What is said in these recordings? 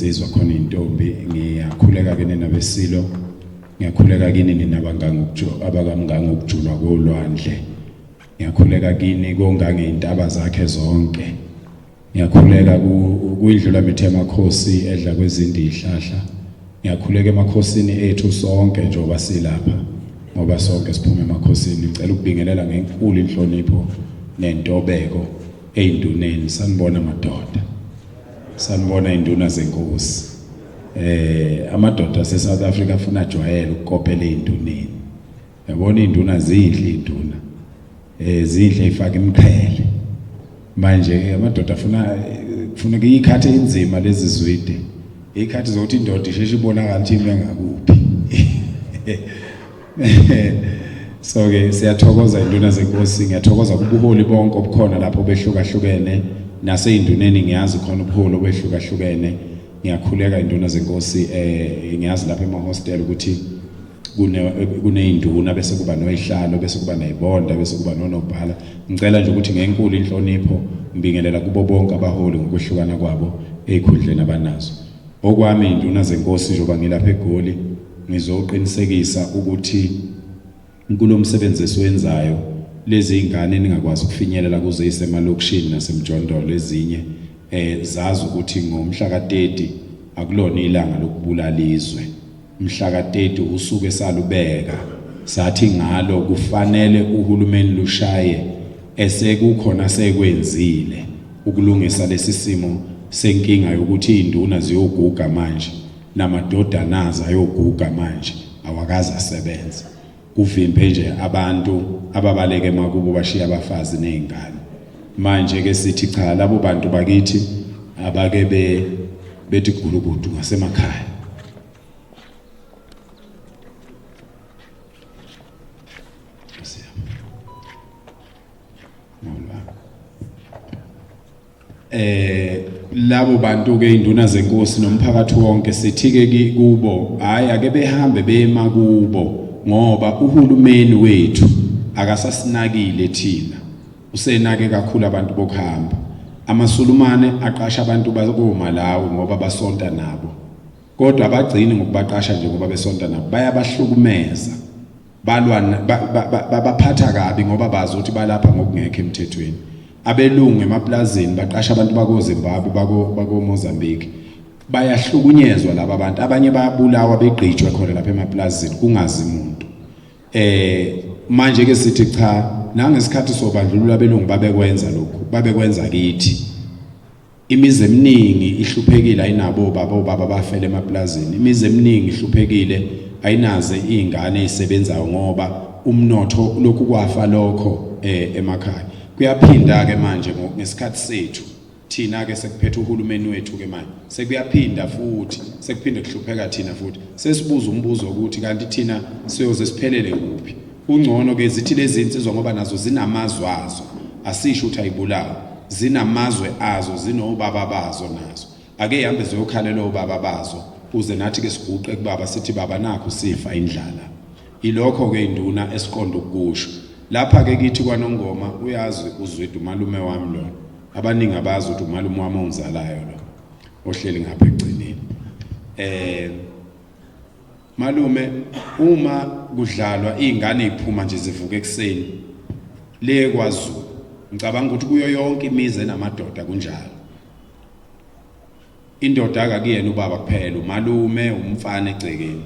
insizwa, khona intombi. Ngiyakhuleka kini nabesilo, ngiyakhuleka kini nina abakamngangokujulwa kolwandle, ngiyakhuleka kini kongangey'ntaba zakhe zonke, ngiyakhuleka kuyindlula mithi yamakhosi edla kwezindi ihlahla, ngiyakhuleka emakhosini ethu sonke njengoba silapha, ngoba sonke siphuma emakhosini. Ngicela ukubingelela ngenkulu inhlonipho nentobeko ey'nduneni. Sanibona madoda, sanibona induna zenkosi. Amadoda ase South Africa afuna ajwayele ukukopela ey'nduneni. Yabona iy'nduna zinhle, iy'nduna zinhle, ifaka imiqhele. Manje amadoda afuna kufuneka ikhathi inzima lezi zwide, ikhathi zokuthi indoda isheshe ibonakala ukuthi ime ngakuphi. So ke siyathokoza induna zenkosi, ngiyathokoza kubuholi bonke obukhona lapho behlukahlukene, naseyinduneni ngiyazi khona ubuholi obehlukahlukene. Ngiyakhuleka induna zenkosi, ngiyazi lapha ema-hostel ukuthi kuneyinduna, bese kuba noyihlalo, bese kuba neyibonda, bese kuba nonobhala. Ngicela nje ukuthi ngenkulu inhlonipho ngibingelela kubo bonke abaholi ngokwehlukana kwabo ezikhundleni abanazo. Okwami induna zenkosi, njengoba ngilapha eGoli, ngizoqinisekisa ukuthi kulomsebenzi esiwenzayo lezi ingane ningakwazi ukufinyelela kuze isemalokishini nasemjondolo, ezinye zazi ukuthi ngomhla ka-30 akulona ilanga lokubulala izwe. Mhla ka-30 usuke salubeka sathi ngalo kufanele uhulumeni lushaye esekukhona sekwenzile ukulungisa lesi simo senkinga yokuthi izinduna ziyoguga manje namadodana azo ayoguga manje awakaze asebenze, kuvimbe nje abantu ababaleke emakubo bashiya abafazi nezingane. Manje ke sithi cha, labo bantu bakithi abake bethi gulukudu ngasemakhaya. Labo bantu ke induna zenkosi nomphakathi wonke sithi ke kubo, hayi ake behambe bema kubo, ngoba uhulumeni wethu akasasinakile thina, usenake kakhulu abantu bokuhamba. Amasulumane aqasha abantu bakoMalawi ngoba basonta nabo, kodwa abagcini ngokubaqasha nje ngoba besonta nabo, bayabahlukumeza, balwa babaphatha kabi ngoba bazi ukuthi balapha ngokungekho emthethweni. Abelungu emaplazini baqasha abantu bakoZimbabwe, bako Mozambique, bayahlukunyezwa laba bantu, abanye bayabulawa begqitshwe khona lapha emaplazini kungazi umuntu. Manje ke sithi cha, nangesikhathi sobandlululo abelungu babekwenza lokhu, babekwenza kithi. Imizi eminingi ihluphekile, ayinabo obaba, obaba bafele emaplazini. Imizi eminingi ihluphekile, ayinaze izingane ezisebenzayo ngoba umnotho lokhu kwafa lokho emakhaya. Kuyaphinda ke manje ngesikhathi sethu thina ke sekuphethe uhulumeni wethu ke manje sekuyaphinda futhi sekuphinde kuhlupheka thina futhi, sesibuza umbuzo ukuthi kanti thina siyoze siphelele kuphi. Kungcono ke zithi lezi insizwa ngoba nazo zinamazwe azo, asisho ukuthi ayibulawa, zinamazwe azo, zinobaba bazo nazo, ake ihambe ziyokhalela obaba bazo, kuze nathi ke siguqe kubaba sithi baba nakho sifa indlala. Ilokho ke induna esiqonda ukukusho lapha ke kithi kwaNongoma. Uyazi uZwide umalume wami lona, abaningi abazi ukuthi umalume wami ongizalayo lo ohleli ngapha egcineni. Malume, uma kudlalwa izingane iphuma nje zivuka ekseni le kwaZulu, ngicabanga ukuthi kuyo yonke imizi enamadoda kunjalo. Indoda akakuyena ubaba kuphela, umalume, umfana egcekeni.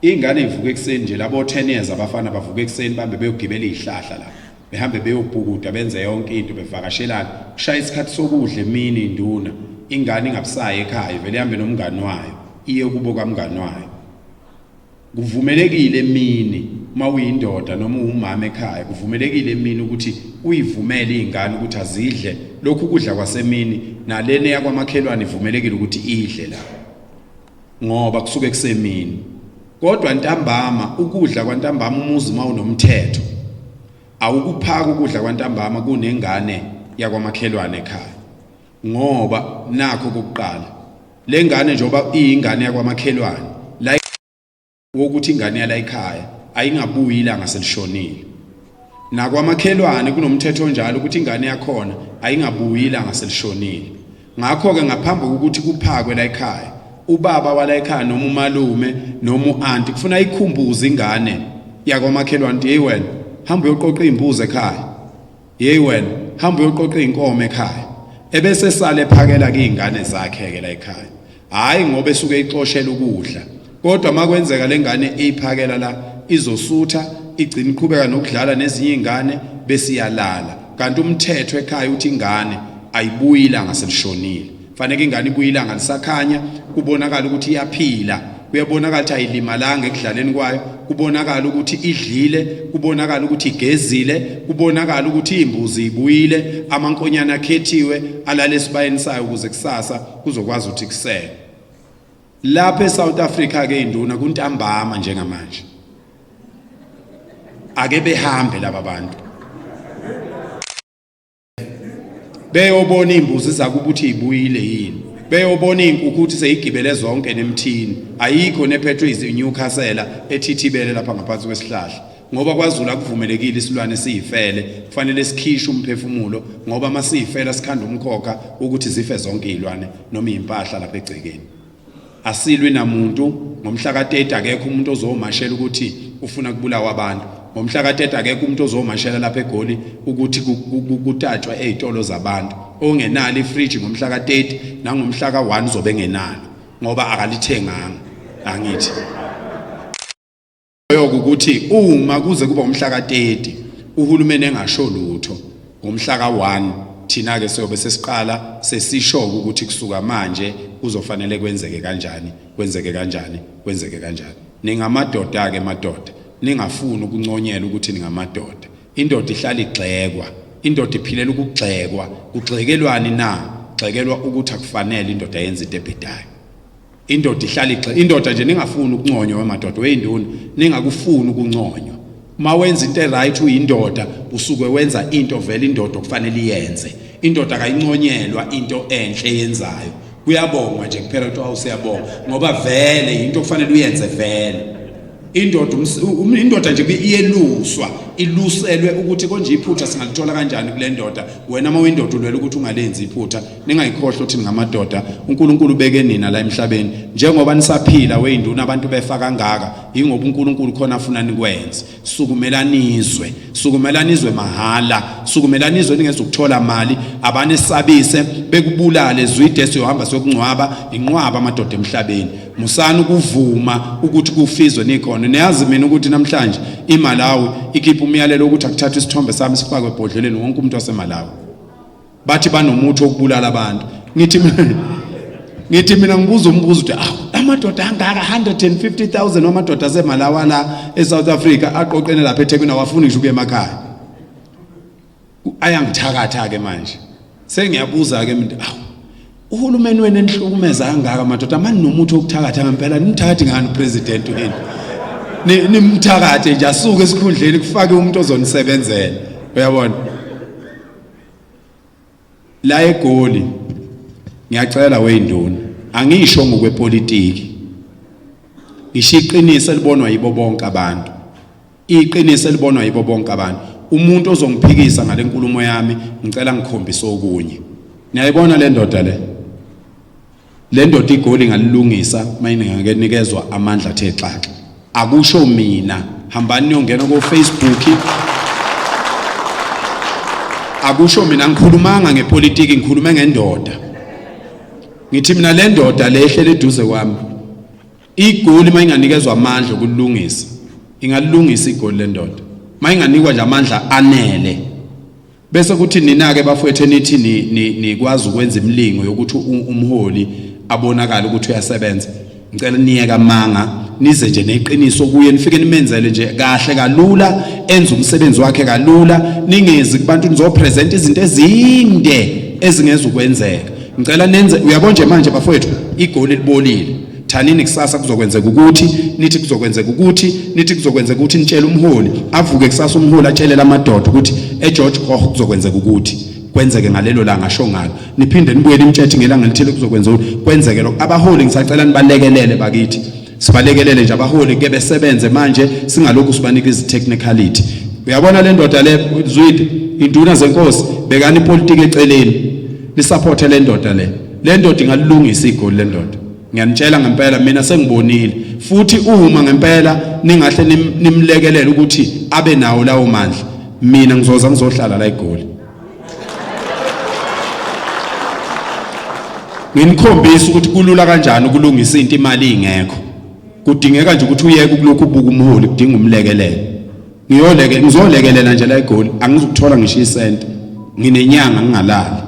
Ingane ivuka ekuseni nje labo 10 years, abafana bavuka ekuseni bambe beyogibela izihlahla la, behambe beyobhukuda, benze yonke into, bevakashelana. Kushaya isikhathi sokudla emini induna, ingane ingabusayi ekhaya, ivele ihambe nomngani wayo iye kubo kamngani wayo. Kuvumelekile emini uma uyindoda noma uwumama ekhaya, kuvumelekile emini ukuthi uyivumele izingane ukuthi azidle lokhu kudla kwasemini, nalena yakwamakhelwane ivumelekile ukuthi idle la ngoba kusuke kusemini. Kodwa ntambama, ukudla kwantambama, umuzi mawunomthetho awukuphaka ukudla kwantambama kunengane yakwamakhelwane ekhaya, ngoba nakho kokuqala lengane njengoba iyingane yakwamakhelwane la wokuthi ingane yala ekhaya ayingabuyi ilanga selishonile. Nakwamakhelwane kunomthetho onjalo ukuthi ingane yakhona ayingabuyi ilanga selishonile. Ngakho-ke ngaphambi kokuthi kuphakwe la ekhaya, ubaba wala ekhaya noma umalume noma u-anti kufuna ayikhumbuze ingane yakwamakhelwane ukuthi, yeyi wena, hamba uyoqoqa iy'mbuzi ekhaya. Yeyi wena, hamba uyoqoqa iy'nkomo ekhaya. Ebese esale ephakela-ke iy'ngane zakhe-ke la ekhaya. Hhayi ngoba esuke eyixoshela ukudla. Kodwa uma kwenzeka le ngane iyiphakela la, izosutha, igcine iqhubeka nokudlala nezinye iy'ngane bese iyalala. Kanti umthetho ekhaya uthi ingane ayibuyi ilanga selishonile. Faneke ingane ibuye ilanga lisakhanya, kubonakala ukuthi iyaphila, kuyabonakala ukuthi ayilimalanga ekudlaleni kwayo, kubonakala ukuthi idlile, kubonakala ukuthi igezile, kubonakala ukuthi imbuzi ibuyile, amankonyane akhethiwe alale esibayeni sayo ukuze kusasa kuzokwazi ukuthi kusele. Lapha eSouth Africa ke induna kuntambama njengamanje. Ake behambe laba bantu. Beyobona imbuzi zakubo ukuthi ibuyile yini. Beyobona izinkukhu ukuthi seyigibele zonke nemthini. Ayikho nephethwe iziNewcastle ethithibele lapha ngaphansi kwesihlahla. Ngoba kwaZulu akuvumelekile isilwane siyifele, kufanele sikhishwe umphefumulo ngoba uma siyifela sikhanda umkhokha ukuthi zife zonke izilwane noma izimpahla lapha egcekeni. Asilwi namuntu, ngomhla ka-30 akekho umuntu ozomashela ukuthi ufuna kubulawa abantu. Ngomhla ka-30 akekho umuntu ozomashela lapha eGoli ukuthi kutatshwa ezitolo zabantu. Ongenalo ifriji ngomhla ka-30 nangomhla ka-1 uzobe engenalo ngoba akalithenganga. Angithi. Ukuthi uma kuze kuba umhla ka-30 uhulumeni engasho lutho ngomhla ka-1 thina ke siyobe sesiqala sesisho ukuthi kusuka manje kuzofanele kwenzeke kanjani kwenzeke kanjani kwenzeke kanjani. Ningamadoda ke madoda, ningafuni ukunconyela ukuthi ningamadoda. Indoda ihlala igxekwa, indoda iphilela ukugxekwa. Kugxekelwani na? Gxekelwa ukuthi akufanele indoda yenze into ebhedayo. Indoda ihlala igxe indoda nje ningafuni ukunconywa wemadoda weyinduna ningakufuni ukunconywa. Uma wenza into eright uyindoda usuke wenza into vele indoda okufanele iyenze. Indoda kayinconyelwa into enhle eyenzayo. Kuyabongwa nje kuphela ukuthi awusiyabonga ngoba vele into okufanele uyenze vele. Indoda indoda nje iyeluswa iluselwe ukuthi konje iphutha singalithola kanjani kule ndoda. Wena uma uyindoda ulwela ukuthi ungalenzi iphutha. Ningayikhohlwa ukuthi ningamadoda. uNkulunkulu ubeke nina la emhlabeni. Njengoba nisaphila weyinduna abantu befa kangaka, yingoba uNkulunkulu khona afuna nikwenze. Sukumelani izwe, sukumelani izwe mahhala, sukumelani izwe ningezukuthola mali, abanesabise bekubulale zwide siyohamba siyokungcwaba, inqwaba amadoda emhlabeni. Musani ukuvuma ukuthi kufizwe nikhona. Niyazi mina ukuthi namhlanje iMalawi ikhipha umyalelo ukuthi akuthathwe isithombe sami sifakwe ebhodleleni wonke umuntu waseMalawi. Bathi banomuthi wokubulala abantu. Ngithi mina ngithi mina ngibuza umbuzo ukuthi awu amadoda angaka 150,000 wamadoda aseMalawi la eSouth Africa aqoqene lapha eThekwini awafuni ngisho ukuya emakhaya. Ayangithakatha ke manje. Sengiyabuza ke mina awu uhulumeni wena enihlukumeza kangaka madoda mani nomuthi wokuthakatha ngempela nimthakathi ngani upresident wenu nimthakathe nje asuke esikhundleni kufake umuntu ozonisebenzela uyabona. La eGoli ngiyacela weyinduna angisho ngokwepolitiki ngisho iqiniso elibonwa yibo bonke abantu, iqiniso elibonwa yibo bonke abantu. Umuntu ozongiphikisa ngale nkulumo yami ngicela ngikhombise okunye. Niyayibona le ndoda le, le ndoda iGoli ingalilungisa mayingeke nikezwa amandla athe xaxa. Akusho mina, hambani niyongena ko Facebook. Akusho mina, ngikhulumanga ngepolitiki, ngikhulume ngendoda. Ngithi mina le ndoda le ehlele eduze kwami, iGoli mayinganikezwa amandla okulungisa, ingalungisa iGoli le ndoda. Mayinganikwa nje amandla anele. Bese kuthi nina-ke bafowethu enithi nikwazi ukwenza imilingo yokuthi umholi abonakale ukuthi uyasebenza, ngicela niyeke amanga, nize nje neqiniso kuye, nifike nimenzele nje kahle kalula, enze umsebenzi wakhe kalula, ningezi kubantu nizopresent izinto ezinde ezingezukwenzeka. Ngicela nenze, uyabona nje manje bafowethu, igoli libolile. Thanini kusasa kuzokwenzeka ukuthi, nithi kuzokwenzeka ukuthi, nithi kuzokwenzeka ukuthi, nitshele umholi, avuke kusasa umholi atshele lamadoda ukuthi eGeorge Goch kuzokwenzeka ukuthi, kwenzeke ngalelo langa asho ngalo. Niphinde nibuye nimtshethe ngelanga elithile kuzokwenzeka ukuthi, kwenzeke lokho. Abaholi ngisacela nibalekelele bakithi. Sibalekelele nje abaholi ke besebenze manje, singalokhu sibanika izi-technicality. Uyabona le ndoda le Zwide, induna zenkosi, bekani ipolitiki eceleni. Nisupporte le ndoda le. Le ndoda ingalungisa igoli le ndoda. Ngiyanitshela ngempela mina sengibonile futhi uma ngempela ningahle nimlekelele ukuthi abe nawo lawo mandla mina ngizoza ngizohlala la eGoli. Nginikhombisa ukuthi kulula kanjani ukulungisa into imali ingekho. Kudingeka nje ukuthi uyeke ukulokhu ubuka umholi kudinga umlekelele. Ngiyoleke ngizolekelela nje la eGoli angizukuthola ngisho isente. Nginenyanga ngingalali.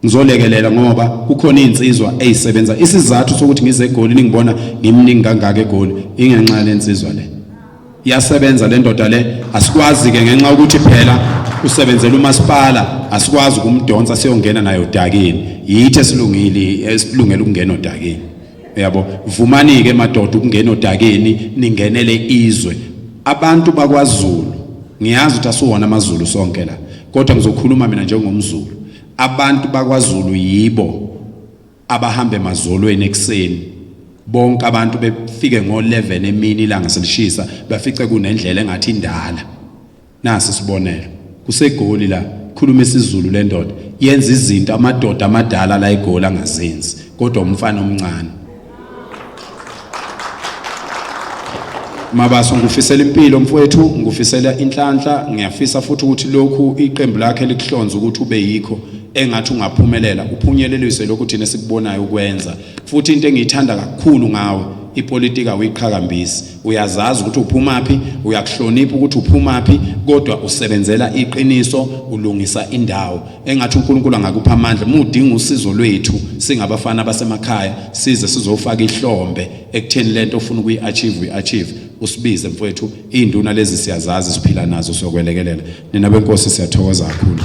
Ngizolekelela ngoba kukhona izinsizwa ezisebenza. Isizathu sokuthi ngize eGoli ningibona ngimningi kangaka eGoli ingenxa lensizwa le. Iyasebenza le ndoda le asikwazi ke ngenxa ukuthi phela usebenzela umasipala asikwazi ukumdonsa siyongena naye odakeni. Yithi esilungile esilungela ukungena odakeni. Uyabo vumani ke madoda ukungena odakeni ningenele izwe. Abantu bakwaZulu ngiyazi ukuthi asiwona amaZulu sonke la kodwa ngizokhuluma mina njengomZulu. Abantu bakwaZulu yibo abahamba emazolweni ekuseni bonke abantu befike ngo-11 emini ilanga selishisa bafice kunendlela engathi indala nasi isibonelo kuseGoli la khuluma isiZulu le ndoda yenza izinto amadoda amadala la eGoli angazenzi kodwa umfana omncane Mabaso ngikufisela impilo mfowethu ngikufisela inhlanhla ngiyafisa futhi ukuthi lokhu iqembu lakhe likuhlonze ukuthi ube yikho engathi ungaphumelela uphunyeleliswe lokhu thina esikubonayo ukwenza futhi into engiyithanda kakhulu ngawe ipolitika uyiqhakambisi uyazazi ukuthi uphumaphi uyakuhlonipha ukuthi uphumaphi kodwa usebenzela iqiniso ulungisa indawo engathi uNkulunkulu angakupha amandla uma udinga usizo lwethu singabafana basemakhaya size sizofaka ihlombe ekutheni lento ofuna ukuyi-achieve uyi-achieve usibize mfowethu iy'nduna lezi siyazazi siphila nazo sokwelekelela nina benkosi siyathokoza kakhulu.